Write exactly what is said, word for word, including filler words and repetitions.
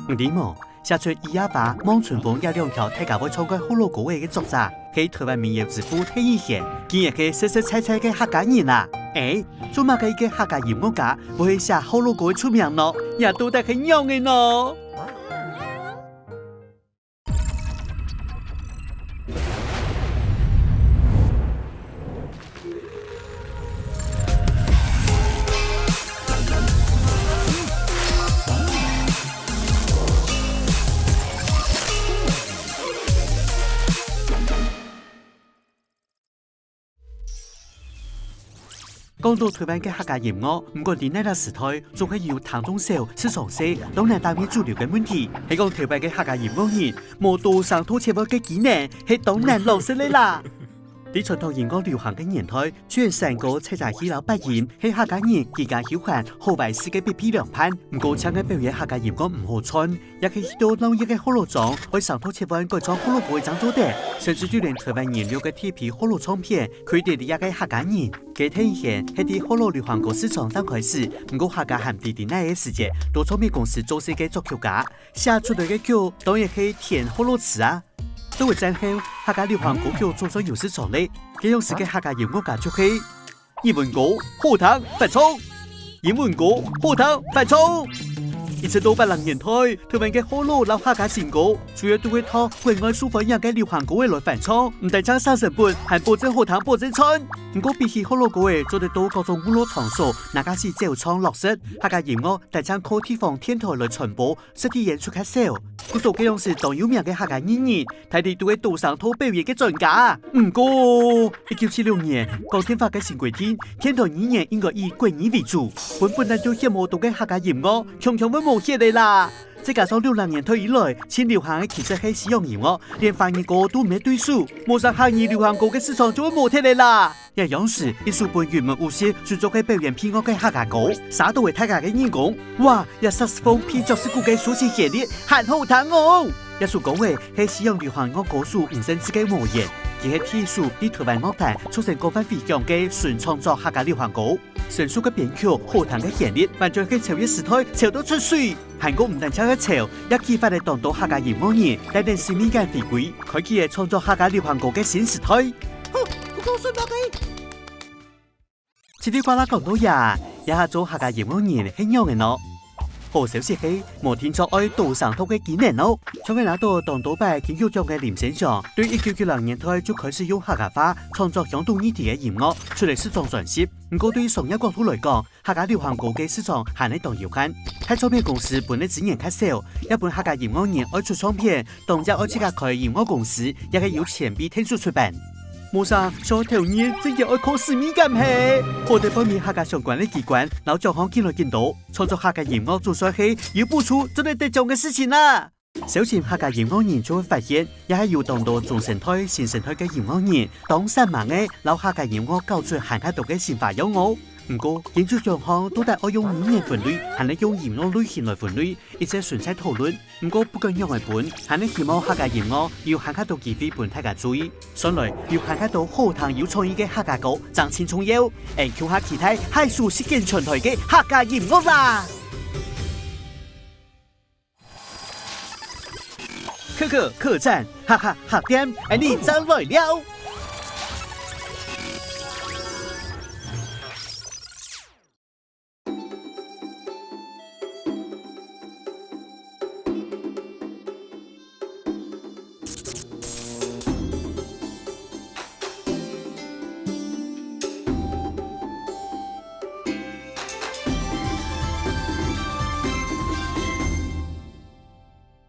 你知無？寫出《雨夜花》、《望春風》這兩條大家會唱个學老歌仔个作者，係臺灣民謠之父鄧雨賢，佢也係實實在在个客家人啊！欸，做麼个一個客家音樂家會係寫學老歌仔出名呢？這到底係仰仔呢？ 講到臺灣个客家音樂，毋管在哪個時代，總係有聽眾少、市場細、當難打入主流个問題。係講臺灣个客家音樂人，無多聲道切換个技能，係當難老實个啦。在傳統音樂流行个年代，雖然山歌、採茶戲摎八音係客家人居家休閒好壞事个必備良伴，毋過淨係表演客家音樂毋好賺， 也係去到鬧熱个學老莊，愛聲道切換改唱學老歌仔正做得，甚至就連臺灣人肉个鐵皮學老唱片，佢兜這個客家人，該鄧雨賢係在學老流行歌市場正開始，毋過客家還毋知在哪個時節，在唱片公司做事个作曲家，寫出來个曲當然係填學老詞啊。做為戰後，客家流行歌曲總算有市場咧，該央時个客家音樂家就係 英文歌好聽，翻唱。英文歌好聽，翻唱。一直到八零年代，臺灣个學老摎客家新歌，主要都會套國外受歡迎个流行歌仔來翻唱，毋單淨省成本，還保證好聽、保證賺。毋過比起學老歌仔，做得到各種娛樂場所，拿該時走唱落實，客家音樂單淨靠地方電台來傳播，實體演出較少。故所該央時當有名个客家藝人， 大體都係多聲道表演个專家。毋過，一九七六年，廣電法个新規定，電台語言應該以國語為主，分本來就歇無多个客家音樂，強強會無歇个啦。再加上六零年代以來，盡流行个其實係西洋音樂，連華語歌都毋係對手，無聲客語流行歌个市場就會無忒个啦。這央時，一首分雲門舞集就做个表演配樂个客家歌，煞到个大家个耳公，哇！ 這薩斯風配爵士鼓个抒情旋律，還好聽哦！這首歌仔係西洋流行樂歌手吳盛智个無緣，佢係第一首在臺灣樂壇造成廣泛迴響个純創作客家流行歌。成熟个編曲、好聽个旋律，完全係超越時代，潮到出水。還過毋單淨係潮，也激發了當多客家音樂人帶等使命感回歸，開啟了創作客家流行歌个新時代。好，不過順續个。 嘁哩呱啦講到這，這下做客家音樂人係仰仔呢？好消息係，無定著愛多聲道个技能哦。像係拿到當多擺金曲獎个林生祥，對一九九零年代就開始用客家話創作鄉土議題个音樂，出了十張專輯。毋過對商業角度來講，客家流行歌个市場還係當有限，大唱片公司分个資源較少，也分客家音樂人愛出唱片， 當然愛自家開音樂公司，也係由前輩𢯭手出版。無聲，想愛投入，正經愛靠使命感係。好得報名客家相關个機關，摎獎項緊來緊多，創作客家音樂總算係有補助，做得得獎个事情啊！小心客家音樂人就會發現，也係有當多中生代、新生代个音樂人，當煞猛个摎客家音樂搞出還較多个新花樣哦。毋過，研究獎項到底愛用語言分類，還係用音樂類型來分類， 一直存在討論。毋過不管仰仔分，還係希望客家音樂有還較多機會分大家注意。算來，有還較多好聽有創意个客家歌，正盡重要。𠊎共下期待下首席捲全台个客家音樂啦！客客客棧，哈哈客店，𠊎俚正來尞。